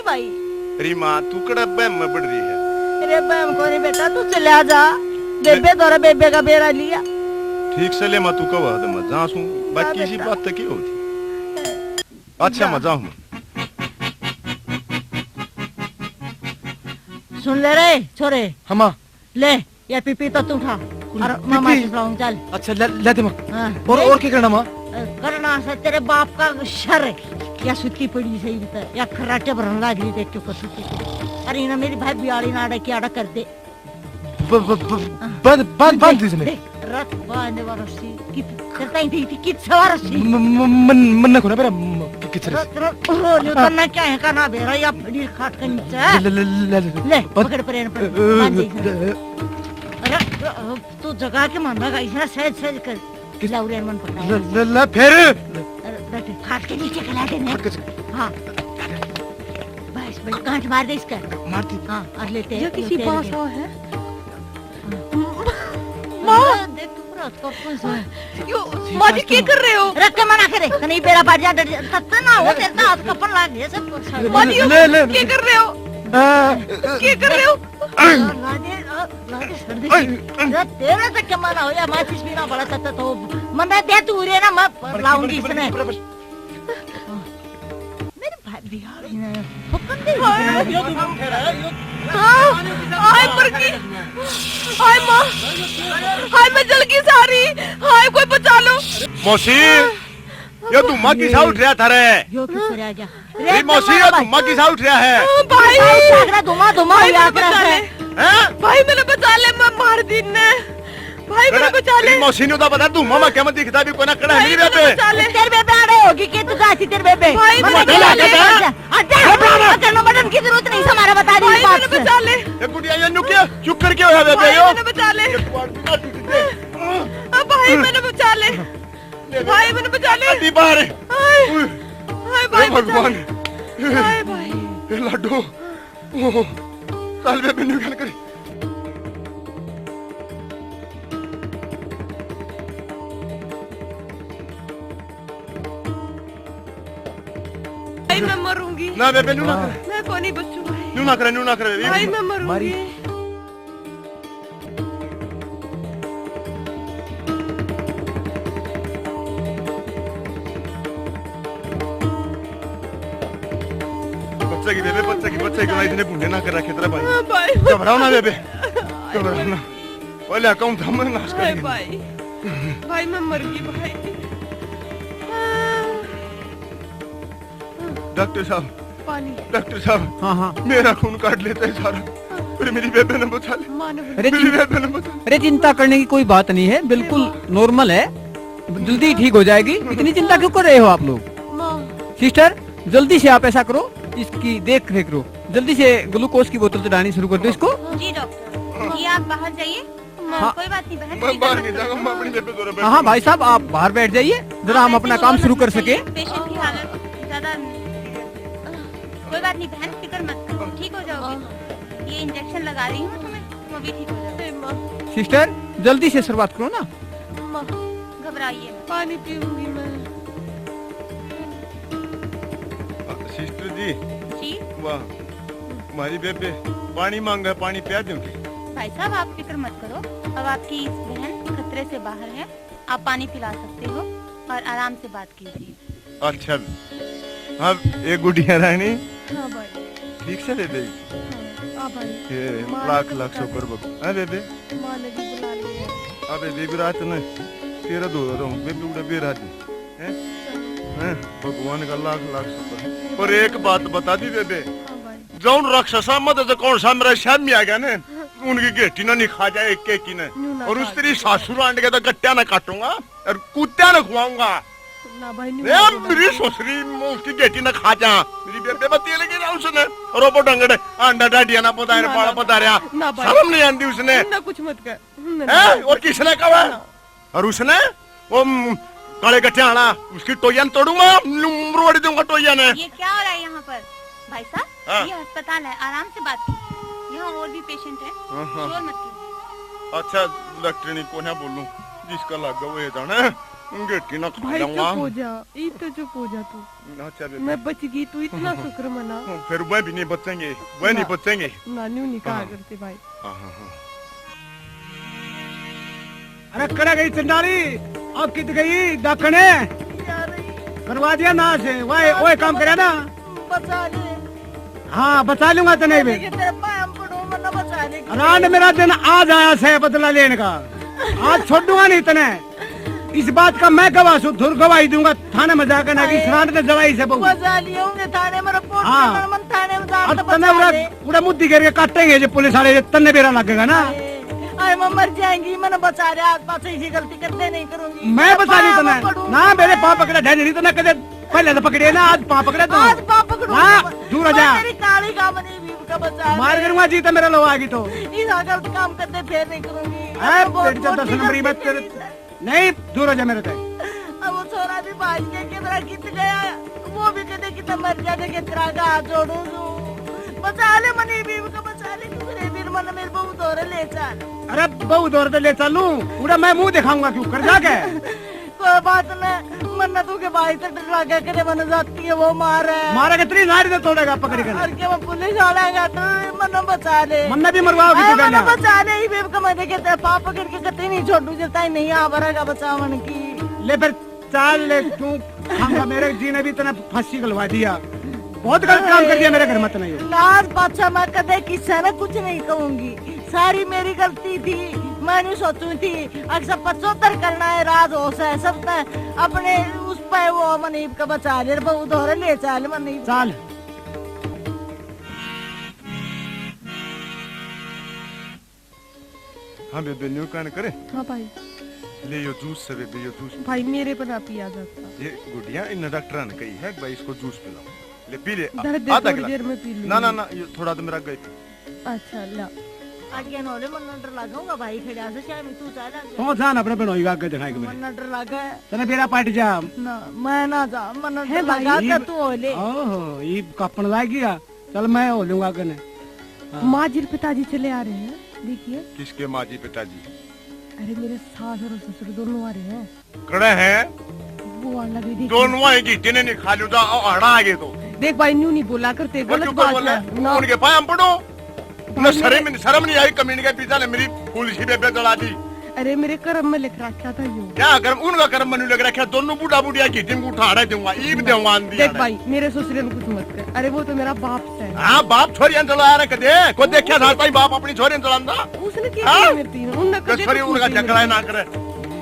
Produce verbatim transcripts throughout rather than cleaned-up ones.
पाई। री माँ, तू कड़ा बहम में पड़ रही है? अरे बहम को नहीं बेटा, तू चला जा। बेबे तोरा बेबे का बेरा लिया। ठीक से ले माँ, तू कह दे, मैं जा सूं। बाकी इसी बेटा। बात तो की होती। अच्छा, हाँ। मैं जाऊँ। सुन ले रे छोरे। हाँ माँ। ले, या पीपी तो तू उठा। और पीपी? मामा से सलाम चल। अच्छा, ले, ले दे माँ। हाँ, और, ले। और क्या करना माँ? अ, करना से तेरे बाप का शर है। या सुती पड़ी सही तो, या खर्राटे भरन लाग रही देख के सुती। अरे ना मेरी भाभी आड़ी ना अड़े की अड़ा कर दे। ब-, ब-, ब-, हाँ। बांध, बांध, बांध दे, इसने। दे, रख बांधने वाला सी, कित, करता ही थी, थी, कित सवार सी। म-, म-, मन, मन ना खोना, मेरा म-, कि-, कित रख, रख, ओ, न्यू हाँ। करना क्या है, करना बेरा, या फड़ी खाट के नीचे। ले, ले, ले, ले, ले। ले, बस। पकड़ परे, पकड़, अ, बांध दे इसने। ले। अरे, अ, तू जगा के मारना का, इसने सहज, सहज कर। किस लाउरे मन पकड़ा ले, है। ले, ले, फिर। अरे, बैठ, खाट के नीचे के लाते हैं। खाट के नीचे। हाँ। बस, बस, गांठ मार दे इसका। मार दी। हाँ, और लेते हैं, ये किसी लेते हैं, पास लेते हैं। आवा है? माँ! अरे, देख, तू पूरा हाथ का कौन सा है? यो, माँ जी, क्या कर रहे हो? रख के मना करे, तने बेरा पाट जा, डर जा, तत्ते ना हो, तेरे तो हाथ कपन लाग गए सब। माँ जी, ले, ले, ले। क्या कर रहे हो? आ, क्या कर रहे हो? ला दे, आ, ला दे, सर्दी। आई। तेरा तो क्या मना हो या माचिस भी ना बड़ा तत्ते तो। मना दे तू रे ना, मैं बड़की, लाऊंगी बड़की, इसने। बड़की, बड़की। मेरे भाभी आ गई ना, हुक्म दे। हाय, यो तू उठे रहा है, यो हाँ, हाय मर गई। हाय माँ, हाय मैं जल गई सारी। हाय कोई बचा लो। मौसी, यो धुआं किसा उठ रहा था रे? यो किस तरह आ गया? अरे मौसी, यो धुआं किसा उठ रहा है? हाँ, भाई। भाई, धुआं, धुआं भाई, याद रख। हैं? भाई, मैंने बचा ले, मैं मार दी ने। भाई, मैंने बचा ले। तेरी मौसी ने तो बता, तू मामा क्या मत दिखता भी कोना कड़ा है मेरी बेबे। बचा ले। तेरे बेबे आड़े होगी के तू जाती तेरे बेबे। भाई, मैंने बचा ले। आजा, आजा, आजा, मटन की जरूरत नहीं, हमारा बता दी बात। भाई, मैंने बचा ले। ये गुड़िया, ये नुकिया, चुप करके हो बेबे, भाई, यो। मैंने बचा ले। ये कुआड़ भी ना टूट दे। अब भाई, मैंने बचा ले। भाई, मैंने बचा ले। अभी बाहर है। हाय। हाय, भाई, भगवान। हाय, भाई। ये लाडो। ओह, साल बेबे न्यू गल करी। भाई, मैं मरूंगी। ना बेबे, न्यू ना करे। मैं को नहीं बचूंगा। न्यू ना करे, न्यू ना करे। भाई, मैं मरूंगी। बच्चा की बेबे, बच्चा की, बच्चा की, इतने भूंडे ना कर रखे तेरा भाई। हाँ, भाई। घबराओ ना बेबे, घबराओ ना। पहले अकाउंट हम नाश कर। भाई, भाई, मैं मर गई भाई। डॉक्टर साहब, पानी। डॉक्टर साहब, हाँ, हाँ। मेरा खून काट लेता है सारा, पर मेरी बेबे ने बचा ले। माँ ने अरे मेरी चिं-, बेबे ने बचा ले। अरे चिंता करने की कोई बात नहीं है, बिल्कुल नॉर्मल है, जल्दी ठीक हो जाएगी। इतनी चिंता क्यों कर रहे हो आप लोग? माँ। सिस्टर, जल्दी से आप ऐसा करो, इसकी देख रेख करो, जल्दी से ग्लूकोज की बोतल चढ़ानी शुरू कर दो इसको। जी डॉक्टर, जी आप बाहर जाइए। हाँ। कोई बात नहीं बहन, मैं बाहर नहीं जाऊंगा, मैं अपनी बेबे जोरे बैठ। हाँ, हाँ, भाई साहब, आप बाहर बैठ जाइए, जरा हम अपना काम शुरू कर सके। पेशेंट की हालत ज्यादा सीरियस है। कोई बात नहीं बहन, फिक्र मत करो, ठीक हो जाओगे तुम। ये इंजेक्शन लगा रही हूँ तुम्हें, तुम अभी ठीक हो जाओगे। सिस्टर, जल्दी से शुरुआत करो ना। घबराइए मत। पानी पीऊंगी मैं। सिस्टर जी। जी। वाह, हमारी बेबे पानी मांगे, पानी प्या दूंगी। भाई साहब, आप फिक्र मत करो, अब आपकी बहन खतरे से बाहर है, आप पानी पिला सकते हो और आराम से बात कीजिए। अच्छा। हाँ, ए गुड़िया रानी। हाँ भाई। ठीक से बेबे? हाँ, आ भाई। ये माँ ने लाख, भी लाख बुला शुक्र लिया। बकु। हाँ बेबे? माँ ने भी बुला लिया। अबे बेबे रात ने तेरा दो रहूं, बेबे उड़ा बेरा दी। हैं? चलो। हैं? भगवान का लाख, लाख शुक्र। पर एक बात बता दी बेबे। हाँ भाई। जौन राक्षसा मत जो कौन सा मेरा सामने आ गया ने, उनकी घेटी ना नहीं खा जाए एक एक ही ने। न्यू ना और उस खा तेरी जाए। सासू रांड के तो गट्टिया ना काटूंगा और कुत्तिया ना खुआऊंगा। ना भाई, न्यू ए, ना मेरी बोला। ससुरी, मैं उसकी घेटी ना खा जा। मेरी बेबे बत्ती लगी रहा उसने। और वो डंगड़ अंडा डाडिया ना पता है, ना, पाला ना, पता रहा। ना भाई। शर्म नहीं आती उसने। ना कुछ मत कर। ना, हैं? ना। और किसने कहा? ना। और उसने वो, म, काले गट्ठे आला, उसकी टोइया न तोड़ूंगा, मरोड़ दूंगा टोइया ने। ये क्या हो रहा है यहाँ पर? भाई साहब, हाँ। ये अस्पताल है, आराम से बात कीजिए। यहाँ और भी पेशेंट हैं, हाँ, हाँ। शोर मत कीजिए। अच्छा, डॉक्टरनी को ना बोलूं, जिसका लग गया वो ये जाने। अंगेठी ना खा भाई, चुप हो जा, ई तो चुप हो जा तू। अच्छा बेबे। मैं बच गई, तू इतना शुक्र मना। फिर वह भी नहीं बचेंगे, वह नहीं बचेंगे। ना, न्यू नहीं कहा करते भाई। हाँ, हाँ, हाँ। अरे कड़े गई चंडाली, और कित गई डाकणे? करवा दिया नाश। वाह, ओए काम करे ना। बचा ले। हाँ, बचा लूंगा तने भी। तेरे पाँव पड़ूं, मन्ने बचा ले। रांड मेरा दिन आज आया से बदला लेने का। आज छोड़ूंगा नहीं तने। इस बात का मैं गवाह सूं, धुर गवाही दूंगा। थाने में जाकर ना कि रांड ने जलाई से बहू। बचा लिए होंगे थाने, मेरा पोट हाँ। मन थाने में जाकर और तने उड़ा, उड़ा मुद्दी करके काटेंगे जो पुलिस वाले, जो तन्ने बेरा लगेगा ना। आए, मैं मर जाएंगी, मैंने बचा लिया, आज पाछे ऐसी गलती करते नहीं करूंगी। मैं बचा ली तने। ना, मेरे पाँव पकड़े ढेर नहीं तने कदे। पहले तो पकड़े ना, आज पाँव पकड़े तू। आज पाँव पकड़ूंगा। हाँ, दूर हो जा। मेरी काली का मनी भी का बचा मार ले। करूंगा जी तो मेरा लो आगी तो। इस गलत काम करते फिर नहीं करूंगी। ए, अब बहुत तेरी तो दस नंबर ही मत तेरे। नहीं, दूर हो जा मेरे से। अब वो छोरा भी भाग के किधर कित गया, वो भी कदे कित मर जाते, कितना का हाथ जोड़ू तू। बचा ले मनी भी का बचा ले, तू रे वीर मन मेरे बहू दौरे ले चल। अरे बहू दौरे तो ले चलूं, उड़ा मैं मुंह दिखाऊंगा क्यों कर जाके। कोई बात ना, मन्ना तू के भाई से डर लगा करे, मन जाती है वो मारे। मारा के तेरी नाड़ी तो तोड़ेगा पकड़ के। और के मैं पुलिस वाला का तो मन्ना बचा ले। मन्ना भी मरवाओगी तू अरे मन्ना कहना। बचा ले, ये बेब कमा दे के तेरे पाप पकड़ के कतई नहीं छोड़ू, जब ताई नहीं आ बरेगा बचावन की। ले फिर चाल ले तू, हम मेरे जी ने भी इतना फांसी गलवा दिया। बहुत गलत काम कर दिया मेरे घर में तने ये। लाज पाछा मैं कदे किसी ने कुछ नहीं कहूंगी। सारी मेरी गलती थी, मैं नहीं सोचू थी। अक्सर पचहत्तर करना है, राज होश है सब तै। अपने उस पे वो मनीब का बचा ले, बहू धोरे ले चाल मनीब। चाल। हाँ बेबे, न्यू कान करे। हाँ भाई। ले यो जूस से बेबे, यो जूस। भाई मेरे पर ना पिया जाता। ये गुड़िया इन डॉक्टर ने कही है कि भाई इसको जूस पिलाओ। ले पी ले, आ-, दर्द है, आधा थोड़ी गिलास। देर में पी लूंगी। ना, ना, ना, ये थोड़ा तो मेरा गए। अच्छा, ला। आगे ना ले, मन्ना डर लगाऊंगा भाई, खड़ा से क्या मैं तू चाह लग। तो जान अपने बहनोई का आगे दिखाएंगे मेरे। मन्ना डर लगा है। तने बेरा पाट जा। ना, मैं ना जा, मन्ना है डर भाई। लगा कर तू हो ले। ओहो, ये कपन लाग गया। चल मैं हो लूंगा कने। हाँ। माँ जी पिताजी चले आ रहे हैं, देखिए। किसके माँ जी पिताजी? अरे मेरे सास और ससुर दोनों आ रहे हैं। कड़े हैं? वो आ लगे, देखिए। दोनों आए घीटे ने नहीं खा लूं तो हड़ा आ गए तो। देख भाई, न्यू नहीं बोला करते, वो गलत क्यों बात बोले? है। ना। उनके पाए हम पड़ो। ना भाई, शर्म, मेरे शर्म नहीं आई कमीने के, पिता ने मेरी फूल सी बेबे जला दी। अरे मेरे कर्म में लिख रखा था यो। क्या कर्म? उनका कर्म में नहीं लिख रखा। दोनों बूढ़ा बुढ़िया की जिम उठा रहे दूंगा, ईब दूंगा आंधी देख आने। भाई, मेरे ससुरे ने कुछ मत कर। अरे वो तो मेरा बाप से है। हाँ, बाप छोरियां चला रहा कदे। को देखा था ताई बाप अपनी छोरियां चलांदा? उसने की हाँ? की मेरी तीन? उनने तो कदे छोरी कुछ उनका नहीं झगड़ा मेरी ना करे।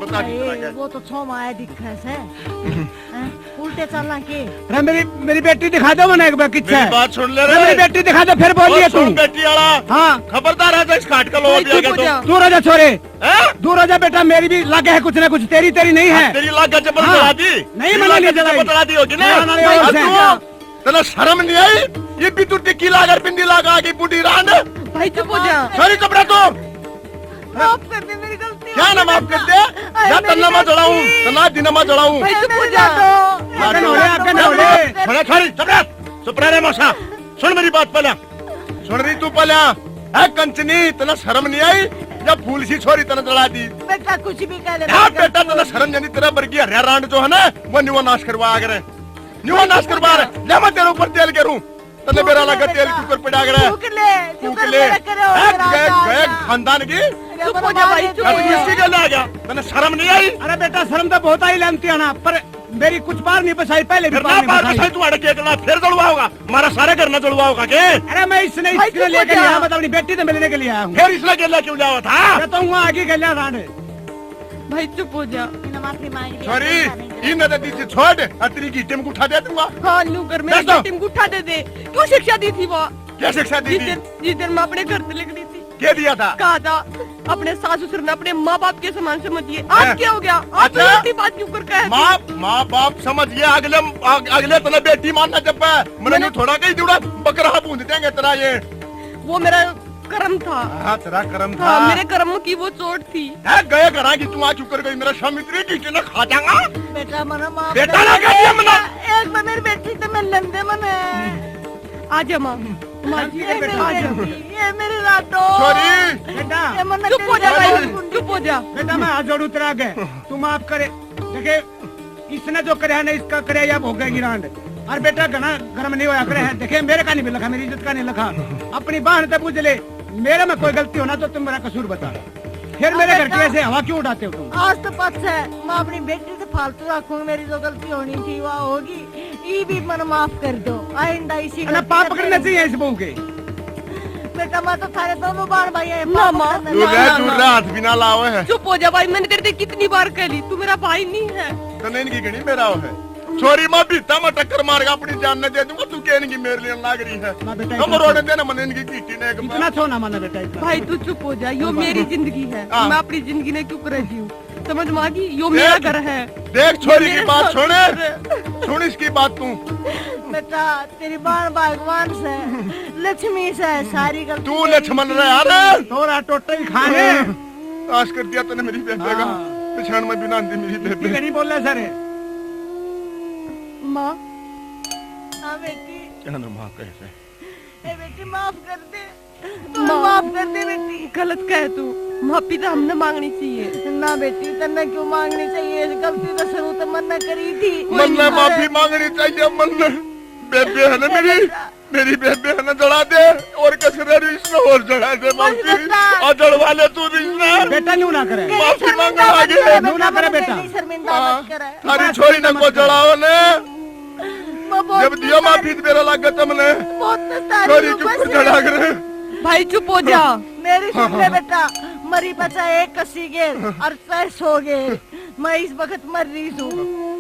बता दी अरे, तरह क्या। वो तो छो माया दिखा से। हैं? उल्टे चालां के। अरे मेरी, मेरी बेटी दिखा दो मने एक बार किच्छे। मेरी बात सुन ले रे। मेरी बेटी दिखा दो, फिर बोलिए तू। बेटी वाला। हाँ। खबरदार है तो इस खाट का लोहा दिया गया तो। दूर हो जा छोरे। हैं? दूर हो जा बेटा, मेरी भी लागे है कुछ ना कुछ, तेरी, तेरी नहीं है। तेरी लागे जबर हाँ। जला दी। नहीं, मैंने नहीं जलाई। जबर जला दी होगी ना। ना, ना, ना, और तू, तने शर्म नहीं आई? ये भी तू टिक्की लागर पिंडी लागा के बूढ़ी रांड। भाई चुप हो जा। छोरी चुप रह तू। माफ कर दे, मेरी गलती हो गई। क्या ना माफ कर दे? या तन्ना मैं जलाऊं, तन्ना दिना मैं जलाऊं। भाई चुप हो जा। आगे ना हो ले, आगे ना हो ले। छोरा, छोरी, चुप रह, चुप रह रे मौसा। सुन मेरी बात पहले, सुन रही तू पहले। ए कंचनी, तन्ना शर्म नहीं आई? या फूल सी छोरी तन्ना जला दी। बेटा कुछ भी कह ले। बेटा तन्ना शर्म नहीं, तेरा बरगी हरिया रांड जो है ना, वो निवा नाश करवा आगे रे। निवा नाश करवा रे। ले मैं तेरे ऊपर तेल करूं। तन्ने बेरा लगा तेल के ऊपर पड़ा करे। थूक ले, थूक ले। गए खानदान की। चुप हो जा भाई, चुप हो जा। किसकी गल आ गया? तन्ने शर्म नहीं आई? अरे बेटा, शर्म तो बहुत आई लेंती है ना, पर मेरी कुछ बार नहीं बसाई, पहले भी बार नहीं बसाई। तू अड़के इतना फिर जलवाओगा, हमारा सारे घर ना जलवाओगा के? अरे मैं इसने, इसने लेके नहीं आया, मतलब अपनी बेटी से मिलने के लिए आया हूँ। फिर इसने गेला क्यों लिया था? मैं तो वहाँ आगे गल्या था ने। भाई चुप हो जा। इन्हें माफी मांग लिया, छोरी, इन्हें तो दीजिए छोड़, अतरी की टीम को उठा दे दूंगा। हाँ, न्यू कर मेरी टीम को उठा दे दे। क्यों शिक्षा दी थी वो? क्या शिक्षा दी थी? जिस दिन, जिस दिन मैं अपने घर से लिख दी थी। क्या दिया था? कहा था, अपने सास ससुर ने अपने माँ बाप के समान समझिए। आज क्या हो गया? आप इतनी बात क्यों कर कहे? माँ, माँ बाप समझिए, अगले, अगले तने बेटी मानना जब मैंने थोड़ा कही दिया, बकरा भूंज देंगे तेरा ये। वो मेरा कर्म था। हाँ, तेरा कर्म था। हाँ, मेरे कर्म की वो चोट थी। है, गए घरा की तू आ चुकर गई, मेरा स्वामी तेरी टीके ना खा जाऊंगा। बेटा, मना माफ बेटा ना कह दिया मना। एक बार मेरी बेटी तो मिल लेंदे मने। आ जा माँ, माँ जी, ये मेरी राटो। Sorry। बेटा। चुप हो जा भाई, चुप हो जा। बेटा, मैं हाथ जोड़ू तेरे आगे, तू माफ करे। देखे, इसने जो करया ना, इसका करया या भोगेगी रांड। और बेटा घना गर्म नहीं होया करे है। देखे, मेरे का नहीं लखा, मेरी इज्जत का नहीं लखा। अपनी बहन ते पूछ ले, मेरे में कोई गलती हो ना तो तुम मेरा कसूर बता। फिर मेरे घर की ऐसे हवा क्यों उड़ाते हो तुम? आज तो पक्ष है, मैं अपनी बेटी से फालतू रखूंगी, मेरी जो गलती होनी थी वो होगी। ई भी मन माफ कर दो, आइंदा इसी अरे गलती पाप का करना नहीं चाहिए इस बहू के। बेटा, मैं तो थारे दोनों बाण भाई है, ना, पाप माँ। करना दूर नहीं। रह, दूर रह, हाथ भी ना लावे है। चुप हो जा भाई, मैंने तेरे से कितनी बार कह ली, तू मेरा भाई नहीं है। तने इनकी घणी मेरा है। छोरी, मैं भीता में टक्कर मार के अपनी जान न दे दूंगा, तू कहने की मेरे लिए लाग रही है। ना बेटा, हम इतना रोने देना, मैंने इनकी कीटी ने एक इतना बार। छो ना माना बेटा, इतना। भाई, तू चुप हो जा, यो मेरी जिंदगी है, हाँ। मैं अपनी जिंदगी ने क्यों कर जीऊं? समझ में आ गई? यो मेरा देख, घर है। देख, छोरी की मेरा बात घर सुन। है। सुन इसकी बात तू। बेटा, तेरी बाण भगवान से, लक्ष्मी से, सारी गलती तू तेरी लक्ष्मण थी। रे, अरे। तोरा टोटे ही खाने। नाश कर दिया तने मेरी बेबे का। हाँ। पिछाण में बिना आंदी मेरी बेबे। इतनी नहीं बोला सारे। माँ। हाँ बेटी। क्या ना माँ कह रहे? ए बेटी, माफ कर दे। माँ। माफ कर दे बेटी। गलत कहे तू, माफी तो हमने मांगनी चाहिए। ना बेटी, तन्ने क्यों मांगनी चाहिए? गलती तो शुरू तो मन्ने करी थी। मन्ने माफी मांगनी चाहिए, मन्ने। बेबे है ना मेरी, मेरी बेबे है ना, जला दे। और कसर है इसने और जला दे, बस माफी। बेटा। और जलवा ले तू भी इसने। बेटा, न्यू ना करे। माफी मांगने आ गए। न्यू ना करे बेटा। शर्मिंदा मत करे। थारी छोरी ने को जलाओ ने। जब दियो माफी तो मेरा लागे तमने। छोरी चुप कर जड़ा करे। भाई चुप हो जा। मेरी सुन ले बेटा, मरी पचा एक कसी गेर और चाहे सौ गेर, मैं इस वक्त मर रही हूँ।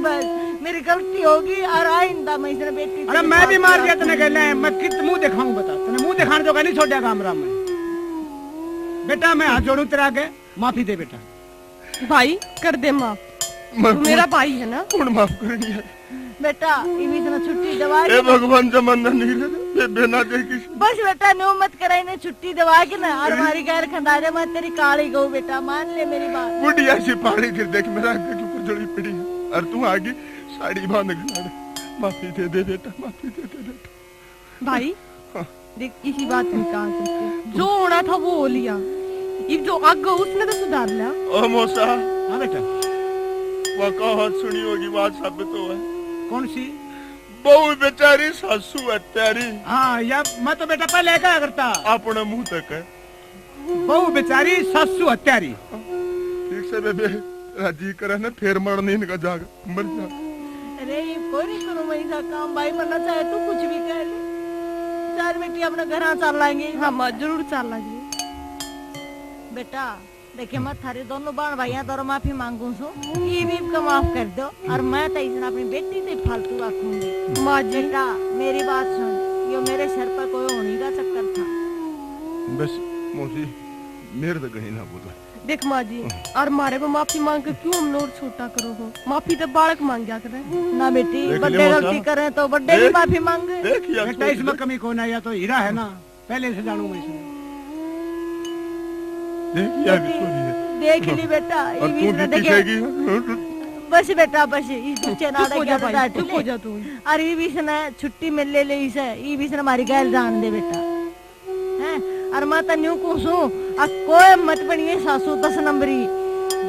बस मेरी गलती होगी और आइंदा मैं इसने बेटी अरे मैं भी मार दिया तने कहले, मैं कित मुंह दिखाऊं बता, तने मुंह दिखाने जोगा नहीं छोड़ा काम राम में। बेटा मैं हाथ जोड़ू तेरे आगे, माफी दे बेटा। भाई, कर दे माफ। मैं तू मेरा भाई है ना? कौन माफ करनी है? बेटा, इब इसने छुट्टी दवा ए के भगवान, जमाना नहीं रहे, बेबे ना देखी। बस बेटा, न्यू मत कराई ने छुट्टी दवा के ना, और हमारी गैर खंदा दे, मैं तेरी काली गऊ बेटा, मान ले मेरी बात। बुढ़िया सी पानी गिर देख, मेरा आगे के ऊपर जली पड़ी है, और तू आगे साड़ी बांध के ला दे। माफी दे दे बेटा, माफी दे दे बेटा। भाई, हाँ। देख, इसी बात में कहा करते हैं। जो होना था, वो हो लिया। इब जो आगे उसने तो सुधार लिया। ओ मौसा। हाँ बेटा। वो कहावत सुनी होगी, बात साबित हो है। कौन सी? बहू बेचारी, सासू हत्यारी। हाँ, या मैं तो बेटा पहले कहा करता। अपने मुंह तक है। बहू बेचारी, सासू हत्यारी। ठीक से बेबे, राजी करे ने, फेर मरने इनका जाग। मर जा। अरे, ये कोई नहीं करूँ मैं ऐसा काम, भाई, मरना चाहे तू कुछ भी कह ले। चार बेटी अपने घर चाल लाएंगे। हाँ माँ, जरूर चाल लाएंगे। बेटा, देखिए, मैं थारे दोनों बाण भाइयां तोरा माफी मांगू सू, ये भी का माफ कर दो, और मैं तो इसने अपनी बेटी से फालतू रखूंगी। माँ जी। बेटा, मेरी बात सुन, यो मेरे सर पर कोई होनी का चक्कर था। बस मौसी, मेरे तो कहीं ना बोला। देख माँ जी, और मारे पे माफी मांग के क्यों हमने और छोटा करो हो? माफी तो बालक मांग्या करे। ना बेटी, देख बड्डे ले मौसा। गलती करें तो बड्डे भी देख, माफी मांगे। देख यार, बेटा, इसमें कमी कौन है? या तो हीरा है ना, पहले से जानू मैं इसमें। देख, या भी बेटी, छोरी है। देख ली बेटा, और ये तू भी भी देखे। पीछे की। बस बेटा, बस, ये पीछे ना चुप हो जा भाई, चुप हो जा तू। और ये भी इसने छुट्टी मिल ले, ले इसे, ये भी इसने हमारी गैल जान दे बेटा। हैं? अर मैं तो न्यू कहूं सूं, आ कोई मत बनिए सासू दस नंबरी।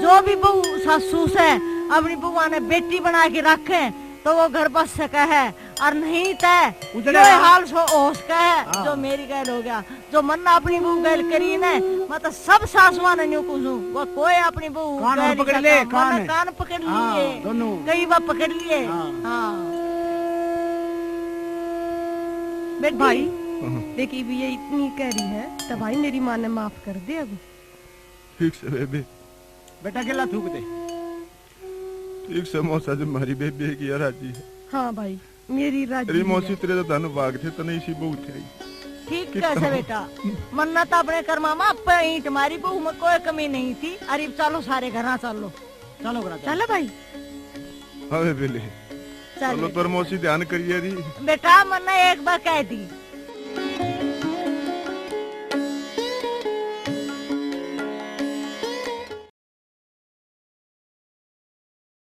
जो भी बहू सासू से अपनी बहुआ ने बेटी बना के रखे, तो वो घर बस सके है, और नहीं तै उजड़े यो ना। हाल सो हो सके है, हाँ। जो मेरी गैल हो गया, जो मन्ना अपनी बहू गैल करी ने, मैं तो सब सासुआ ने न्यू कहूं सूं, वो कोई अपनी बहू कान गैल पकड़ ले, कान। मन्ना कान पकड़ हाँ, लिए, दोनों। कई बार पकड़ लिए। हाँ। हाँ। बेटी, भाई, हाँ। देख, इब ये इतनी कह रही है, तो भाई, मेरी माँ ने माफ कर दे अब। ठीक से बेबे। बेटा, गिला थूक दे। ठीक से मौसा जी, मारी बेबे की राजी है। हाँ भाई, मेरी राजी तेरी है। मौसी तेरे तो धन भाग थे, तने इसी बहू थे आई। ठीक कितना कैसे बेटा? मन्ना तो अपने कर्मा में आप ईंट मारी, बहू में कोई कमी नहीं थी। अरे, चलो, सारे घरा चलो। चलो, घरा चलो। चलो भाई। हाँ बेबे, ले। चल चलो, बेटा। तोर मौसी ध्यान करिए री। बेटा, मन्ने एक बार कह दी,